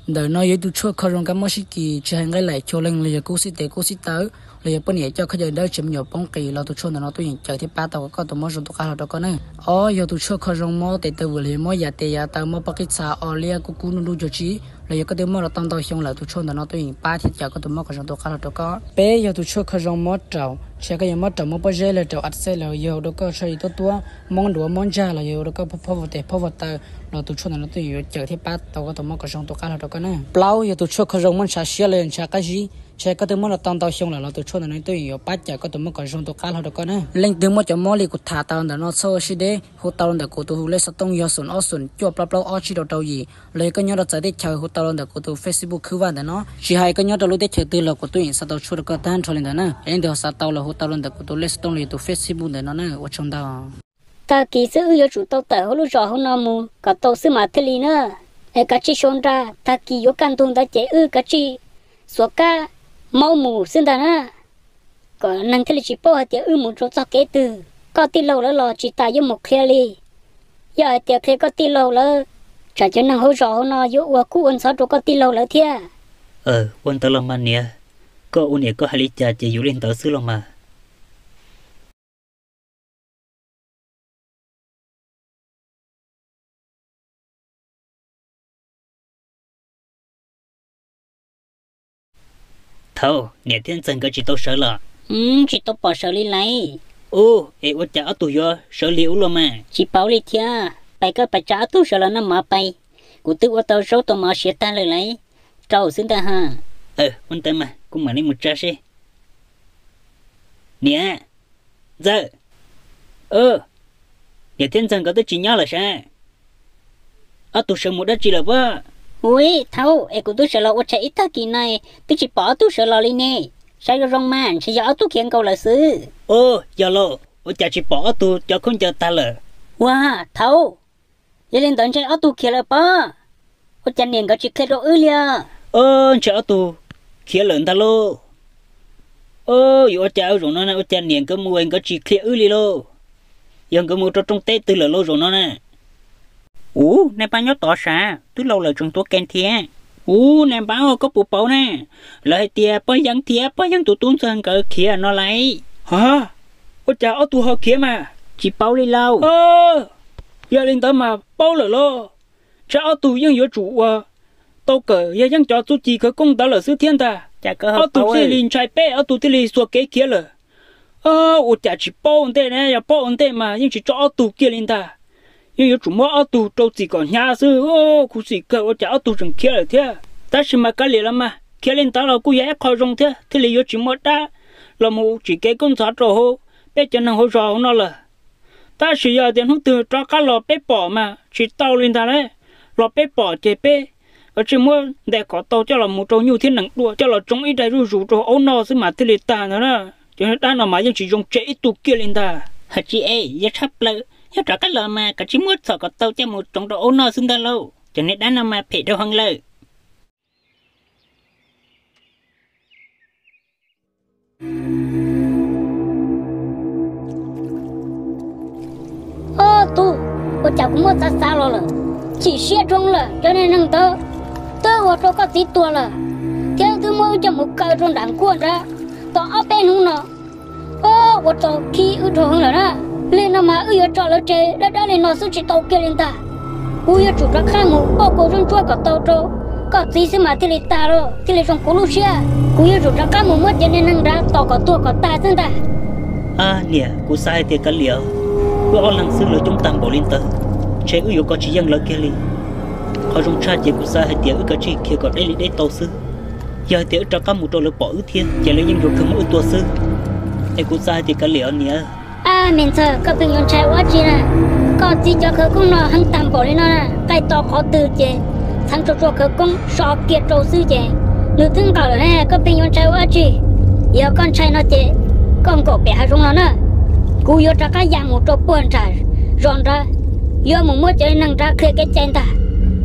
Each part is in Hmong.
Ntawm no yog ib tug tshuaj kho zoo kab mob sib kis, tsis hais nqaij laim chaw leeg los yog kub xib tes kub xib taw, los yog poj niam coj khaub ncaws dawb tsis me nyuam poob qis los tus tshuaj ntawm no tuaj yeem cawm thiab pab tau kom koj tus mob zoo tus qab hlo rau koj na. Ob yog tus tshuaj kho zoo mob tes taw vwm los yog mob yav tes yav taw, mob pob qij txha, o liab kub kub nruj nruj cuag tsib, los yog koj twb mob los tau ntau xyoo lawm, tus tshuaj ntawm no tuaj yeem pab thiab cawm koj tus mob kom zoo tus qab hlo rau koj. Peb yog tus tshuaj kho zoo mob raum, tsis hais koj yuav mob raum mob pob zeb los raum a xej los yog ua rau koj tsho ib tuab tuab, mob nruav mob ntsag los yog ua rau koj phob vog tes phob vog taw, los tus tshuaj ntawm no tuaj yeem yuav cawm thiab pab tau koj tus mob kom zoo tus qab hlo rau koj na. Plaub yog tus tshuaj kho zoo mob ntshav siab los yog ntshav qab zib, tsis hais koj twb mob los tau ntau xyoo lawm los tus tshuaj ntawm no tuaj yeem yuav pab cawm koj tus mob kom zoo tus qab hlo rau koj na. Leej twg muaj cov mob li kuv tham tau ntawm no txhob ua siab deb, hu tau los ntawm kuv tus hu lej xov tooj yog xoom ob xoom cuaj plaub plaub ob tsib rau rau yim, los yog koj nyob rau txawv teb chaws hu tau los ntawm kuv tus Facebook khwb vaj ntawm no. Tsis hais koj nyob rau lub teb chaws twg los kuv tuaj yeem xa tau tshuaj rau koj tag nrho li ntawd na. Es leej twg ho xav tau los hu tau los ntawm kuv tus lej xov tooj los yog tus Facebook ntawm no na. Ua tsaug ntau. Tag kis xwb wb yuav tsum tau tawm hauv lub zos hauv no mus kom tau xwb mas thiaj li na. Es kav tsij sau nra, tag kis yuav kaj ntug ntawd ces wb kav tsij xuas kab maub mus xwb ntag na, kom neeg thiaj li tsis paub hais tias wb mus rau txoj kev twg. Koj tij laug lawv los tsis tas yuav mus qhia li. Yog hais tias qhia koj tij laug lawv, tsam cov neeg hauv zos hauv no yuav ua kub ua ntxhov rau koj tij laug lawv thiab. Ua ntawd los mas niam, koj ua niam koj hais li cas ces yuav li ntawd xwb los mas. Thaum niam thiab ntxawg nkawd tsis tau sawv los? Tsis tau pom sawv li lauj. Ub, es ua cas ob tug yuav sawv li ub los mas? Tsis paub li thiab, pais koj pais tsa ob tug sawv los noj mov pais. Kuv twb ua tau zaub tau mov siav tag lawm lauj, rau xwb ntag ha. Ua ntawd mas kuv mam li mus tsa seb. Niam, ntxawg, niam thiab ntxawg nkawd twb tsis nyob lawm sav? Ob tug sawv mus dab tsi lawm pob? Ui, thaum es kuv twb sawv los ua tshais ib tag kis no twb tsis pom ob tug sawv los li ne. Saib zoo zoo mas ntshe yog ob tug khiav nkaus lawm xwb. Ub, yog lauj, ua cas tsis pom ob tug cov khaub ncaws tag lawm? Ua, thaum, yog li ntawd ntshe ob tug khiav lawm pob. Ua cas niam nkawd tsis qhia rau wb li os? Ntshe ob tug khiav lawm ntag lauj. Yuav ua cas zaum no na, ua cas niam nkawd mus nkawd tsis qhia wb li lauj? Yog nkawd mus rau rooj teb twg lawm lauj zaum no na? Ub, nej pab nyob tod sav, twb laus lawm tseem tuav kev thiab. Ub, nej npab koj puas paub ne, lawv hais tias pog Yeeb thiab pog Yeeb tus tub ntxawg nkawd khiav no lauj. Ha, ua cas ob tug ho khiav mas? Tsis paub li lauj. Yog li ntawd mas paub lawm lauj. Ntshe ob tug yeej yuav tsum ua tau kawm yog Yeeb cov txuj ci khawv koob ntawd lawm xwb thiab ntag. Ob tug thiaj li ntshai peb, ob tug thiaj li xuas kev khiav lawm. Ua cas tsis paub ua ntej ne, yog paub ua ntej mas yeej tsis tso ob tug kiag li ntag. Yeej yuav tsum muab ob tug rau txim kom hnyav xwb. Khuv xim kawg, ua cas ob tug tseem khiav lawm thiab. Tab sis mas kav liam los mas, khiav li ntawd los kuj yog ib qho zoo thiab, thiaj li yuav tsis muaj dab los mus tsim kev kub ntxhov rau hauv peb cov neeg hauv zos hauv no lawm. Tab sis yog tias hnub twg rov qab los peb pom mas tsis tau li ntag lauj. Los peb pom ces peb kav tsij muab ntes kom tau coj los mus rau nyuj thiab nees dua, coj los tsoo ib daim zuj zus rau aub noj xwb mas thiaj li tag ntag na. Cov niag dab no mas yeej tsis zoo tseg ib tug kiag li ntag. Hais tsis es, yog tshaj plaws yog rov qab los mas kav tsij muab txhom kom tau coj mus tsoo rau aub noj xwb ntag lauj. Cov niag dab no mas phem dhau heev lawm. Ob tug, ua cas kuv muab xav xav los lawm, chim siab dhau lawm. Cov niag neeg ntawd twb ua rau koj txiv tuag lawm, thiab twb muab wb coj mus kaw rau nram nkuaj nrad tau ob peb hnub no. Ua tau khib wb dhau heev lawm na. Li no mas wb yuav tso lawv tseg dawb dawb li no xwb tsis tau kiag li ntag. Kuv yuav tsum rov qab mus pauj kua zaub ntsuab kom tau rau koj txiv xwb mas thiaj li tag lauj, thiaj li zoo kuv lub siab. Kuv yuav tsum rov qab mus muab cov niag neeg nrad tom kom tuag kom tag xwb ntag. Niam, kuv xav hais tias kav liam, wb ob leeg xwb lawv coob tag npaum li ntawd, ntshe wb yuav kov tsis yeej lawv kiag li. Qhov zoo tshaj ces kuv xav hais tias wb kav tsij khiav kom deb li deb tau xwb. Yog hais tias wb rov qab mus rau lawv pom wb thiab ces lawv yeej yuav kawg muab wb tua xwb. Es kuv xav hais tias kav liam os niam. Ab, me ntxawg, koj pheej yuav ntshai ua dab tsi na? Koj txiv cov khawv koob no heev tag npaum li no na, qaij to qhov twg ces txheev tsuag tsuag khawv koob so kiag rau xwb ces nws twb nqawm lawm ne, koj pheej yuav ntshai ua dab tsi? Yog koj ntshai no ces koj nkaum pem hav zoov no na, kuv yuav rov qab ya mus rau puag nram zos nrad, yuav mus muab cov neeg nrad qhia kev cai ntag,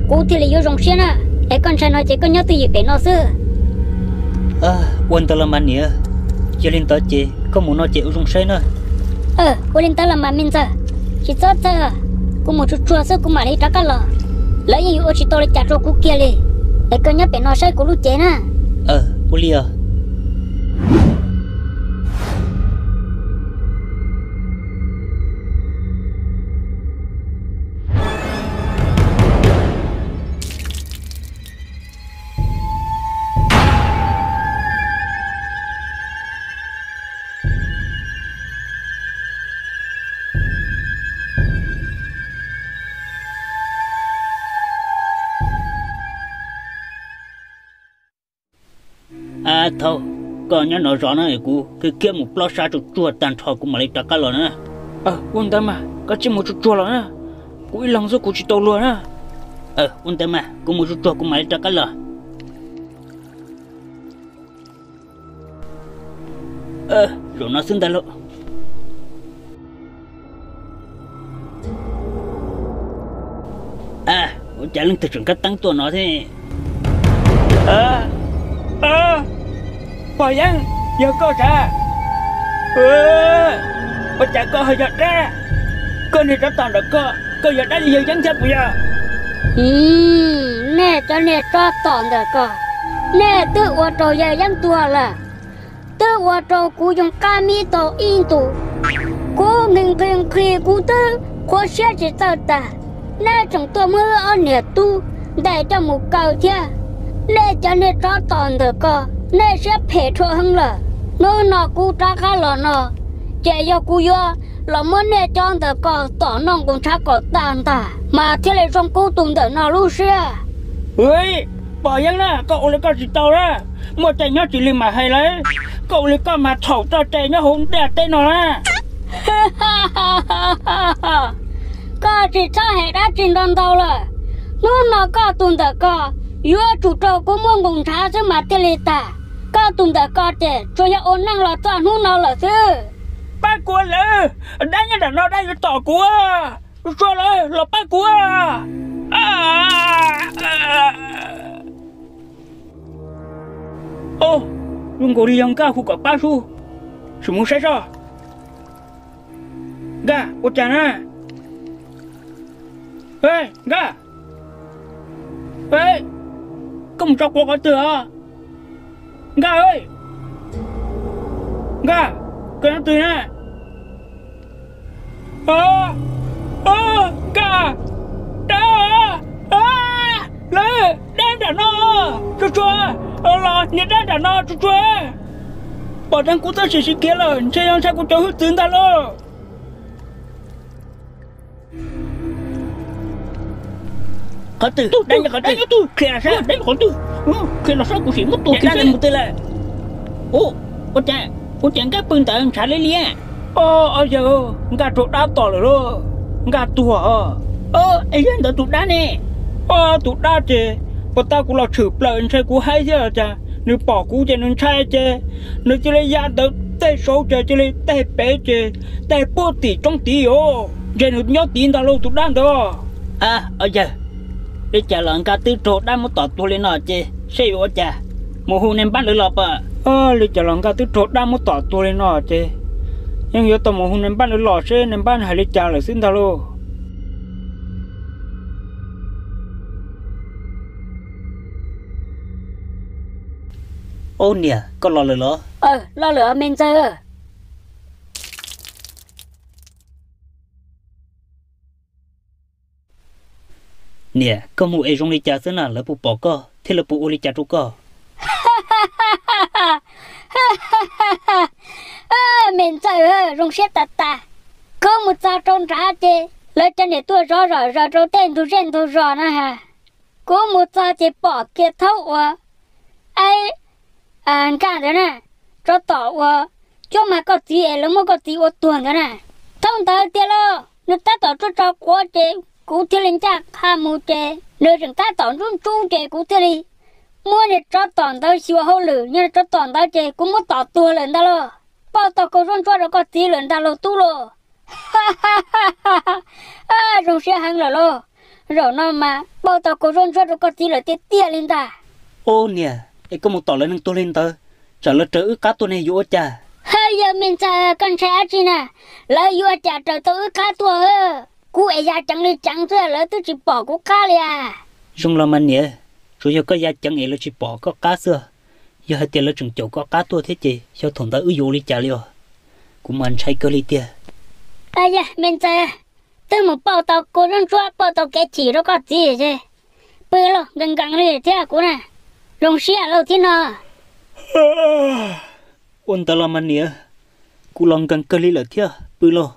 kuv thiaj li yuav zoo siab na. Es koj ntshai no ces koj nyob twj ywm pem no xwb. Ua ntawd los mas niam, yog li ntawd ces koj mus no ces ua zoo saib na. Ua li ntawd los mas me ntxawg, tsis txhob txhawj, kuv mus tsuag tsuag xwb kuv mam li rov qab los. Lawv yeej yuav ua tsis tau li cas rau kuv kiag li. Es koj nyob pem no saib kuv lub cev na. Ua li os. Thaub, koj nyob no zov na, kuv khiav khiav mus plob sab tsuag tsuag tag nrho kuv mam li rov qab los na. Ua ntawd mas koj cia mus tsuag tsuag los na, kuv ib leeg xwb kuv tsis tau luag na. Ua ntawd mas kuv mus tsuag tsuag kuv mam li rov qab los. Zaum no xwb ntag lauj. Ua cas leej twg tseem kab teeb tuaj no thiab? Pog Yeeb, yog koj sav? Ua cas koj ho yog dab? Koj niag tsov tom ntawm koj, koj yog dab li yawg Yeeb thiab puas yog? Nej cov niag tsov tom ntawm ko, nej twb ua rau yawg Yeeb tuag lawm, twb ua rau kuv yoo qab mib tau ib ntus. Kuv nqhis nqhis nqhis kuv twb qhuav siab tsis txawj tag, nej tseem tuaj muab wb ob niag tub ntes coj mus kaw thiab. Nej cov niag tsov tom ntawm ko, nej siab phem rhuaj heev lawm. Hnub no kuv rov qab los no, ces yog kuv yuav los muab nej cov ntawm ko tom noj nqus ntshav kom tag ntag mas thiaj li zoo kub tus ntawm no lub siab. Pog Yeeb na, koj ua li koj tsis tau na, muaj cai nyob tsis li mas hais lawm, koj ua li koj mas txhaum txoj cai nyob hauv ntiaj teb no na. Koj tsis txhob hais dab tsi ntau ntau lawm. Hnub no koj tus ntawm ko yuav tsum raug kuv muab nqus ntshav xwb mas thiaj li tag. Koj tus ntawm ko ces tsuas yog ua neej los txog hnub no lawm xwb. Pab kuv lawm, dab nyob nram no dab yuav tom kuv. Tsuag lawm, los pab kuv. Zoo nkaus li yog Nkaj hu kom pab sub, sim mus saib soj. Nkaj, ua cas na? Nkaj, koj mus tso quav qhov twg os? Nkaj, Nkaj, koj nyob twg na? Nkaj, dab, lawv dab nram no, tsuag tsuag, los niag dab nram no tsuag tsuag. Pom dheev kuv twb sim sim kiag lawm, ntshe yog ntshai kuv cov hwj txwv ntag lauj. Qhov twg, dab nyob qhov twg? Qhia saib, dab nyob qhov twg? Qhia los saib kuv sim muab tua kiag dab mus twg lawm. Ua cas, ua cas Nkaj pw ntawd ntshav li liab? Yawg, Nkaj raug dab tom lawm lauj, Nkaj tuag. Es yog ntawd tus dab ne? Tus dab ces puas tau kuv los tshwm plaws ntshai kuv haib thiab cas nws pom kuv ces nws ntshai ces nws cia li ya ntawd tej saud ces cia li tej pem ces tej puag tim roob tid os. Ntshe nws nyob tid ntag lauj tus dab ntawd. Yawg, li cas los Nkaj twb raug dab muab tom tuag li no ces seb yuav ua cas, mus hu nais npab lawv los pam. Li cas los Nkaj twb raug dab muab tom tuag li no ces yeej yuav tau mus hu nais npab lawv los seb nais npab hais li cas lawm xwb ntag lauj. Ub niam, koj los lawm los? Los lawm me ntxawg. Niam, koj mus es zoo li cas xwb na, lawv puas pom koj thiab lawv puas ua li cas rau koj? Me ntxawg, zoo siab tas tas. Kuv mus txog rau nrad ces lawv cov niam tuaj zov zom zaws rau tej ntug zej ntug zos na ha. Kuv mus txog ces pom kiag thaub uas, aib, Nkaj ntawd na, tsov tom uas cuab mag koj txiv es lawv muab koj txiv ua tuag ntawd na. Thaum ntawd tiag lauj, nws tab tom tsuj tso quav ces kuv thiaj li ncaj qha mus ces nws tseem tab tom ntsub ntsub ces kuv thiaj li muab niag tsov tom ntawd xyuas hauj lwm, niag tsov tom ntawd ces kuv muab tom tuag lawm ntag lauj. Pauj tau kaus zuab ntsuab rau koj txiv lawm ntag lauj tub lauj. Zoo siab heev lawm lauj. Zaum no mas pauj tau kaus zuab ntsuab rau koj txiv lawm tiag tiag li ntag. Ub niam, es koj mus tom lawv neeg tuag li ntawd, tsam lawv raws wb qab tuaj ne yuav ua cas? Ha, yawg me ntxawg, koj ntshai dab tsi na? Lawv yuav cas raws tau wb qab tuaj? Kuv es ya ceev li ceev xwb lawv twb tsis pom kuv qab li as. Zoo los mas niam, Tsuas yog koj ya ceev es lawv tsis pom koj qab xwb. Yog hais tias lawv tseem caum koj qab tuaj thiab ces xyov thaum ntawd wb yuav ua li cas li os. Kuv mas ntshai kawg li tiag. Yog me ntxawg, twb mus pauj tau kua ntsuab ntsuab, pauj tau kev chim rau koj txiv es pw lauj, nkees nkees li thiab kuv na. Zoo siab lauj thiab no. Ua ntawd los mas niam, kuv los nkees kawg li lawm thiab, pw lauj.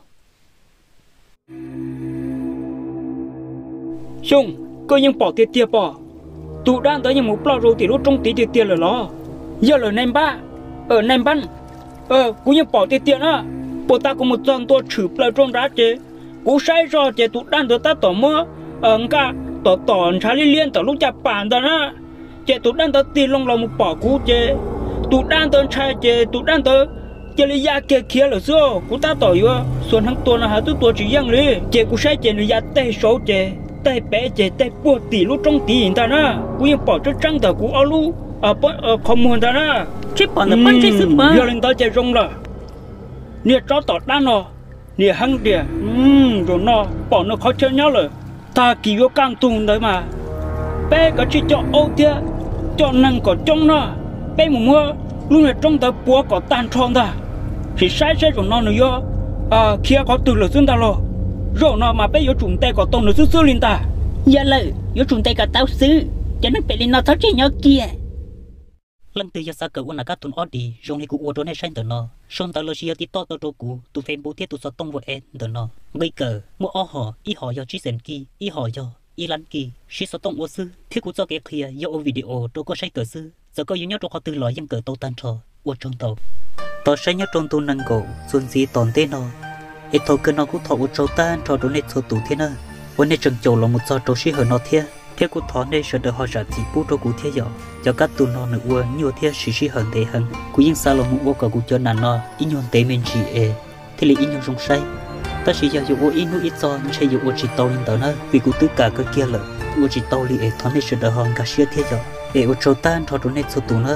Xyoo, koj yeej pom tiag tiag pob, tus dab ntawd yeej mus ploj rau tim lub roob tid tiag tiag lawm los? Yog lawm nai npab, nai npab, kuv yeej pom tiag tiag na. Puag ta kuv mus txog ntua tshwm plaws rau nrad ces kuv saib zoj ces tus dab ntawd tab tom muab nqaj tom tom ntshav liab liab ntawm lub caj pas ntag na. Ces tus dab ntawd tig loo los mus pom kuv ces tus dab ntawd ntshai ces tus dab ntawd cia li ya kiag khiav lawm xwb. Kuv tab tom yuav xuas hneev tua no ha twb tua tsis yeej li. Ces kuv saib ces nws ya teg saud ces teg pem ces teg puag tim lub roob tid ntag na. Kuv yeej pom tseeb tseeb ntawm kuv ob lub qhov muag ntag na. Yog li ntawd ces zoo lawm. Niag tsov tom dab no, niag heev tiag. Zaum no pom nws qhov chaw nyob lawm, tag kis yuav kaj ntug ntawd mas peb kav tsij coj aub thiab coj neeg kom coob no, peb mus muab lub niag roob ntawd puav kom tag nrho ntag. Sim saib saib zaum no nws yuav khiav qhov twg lawm xwb ntag lauj. Zaum no mas peb yuav tsum ntes kom tau nws xwb xwb li ntag. Yog lawm, yuav tsum ntes kom tau xwb, cov neeg pem li no txhob tseem nyob kiag. Leej twg yog xav kawm ua nam kab tus ob dis zoo li kuv ua rau nej saib ntawm no, sau ntawv los sis yog tiv toj tau rau kuv tus Facebook thiab tus xov tooj WhatsApp ntawm no. Nqi kawm muaj ob hom, ib hom yog tsib xees kij, ib hom yog ib lab kij. Siv xov tooj ua xwb thiab kuv txoj kev qhia yog ua video rau koj saib kawm xwb. Txawm koj yuav nyob rau qhov twg los yeej kawm tau tag nrho. Ua tsaug ntau. Tos saib nyob rau ntu nees nkaum txuas ntxiv tom ntej no, es thaum kawg no kuv thov ua tsaug tag nrho rau nej txhua tus thiab na, uas nej tseem caum los mus txog rau sij hawm no thiab. Thiab kuv thov nej sawv daws ho zam txim pub rau kuv thiab yom. Cov kab tus no nws ua nyuaj thiab siv sij hawm ntev heev. Kuv yeej xav los mus ua kom kuv cov nam no ib nyuag ntev me ntsis es thiaj li ib nyuag zoo saib. Tab sis yog yuav ua ib hnub ib txog ntshe yuav ua tsis tau li ntawd na, vim kuv twb kam kawg kiag lawm, ua tsis tau li es thov nej sawv daws ho nkag siab thiab yom. Es ua tsaug tag nrho rau nej txhua tus na.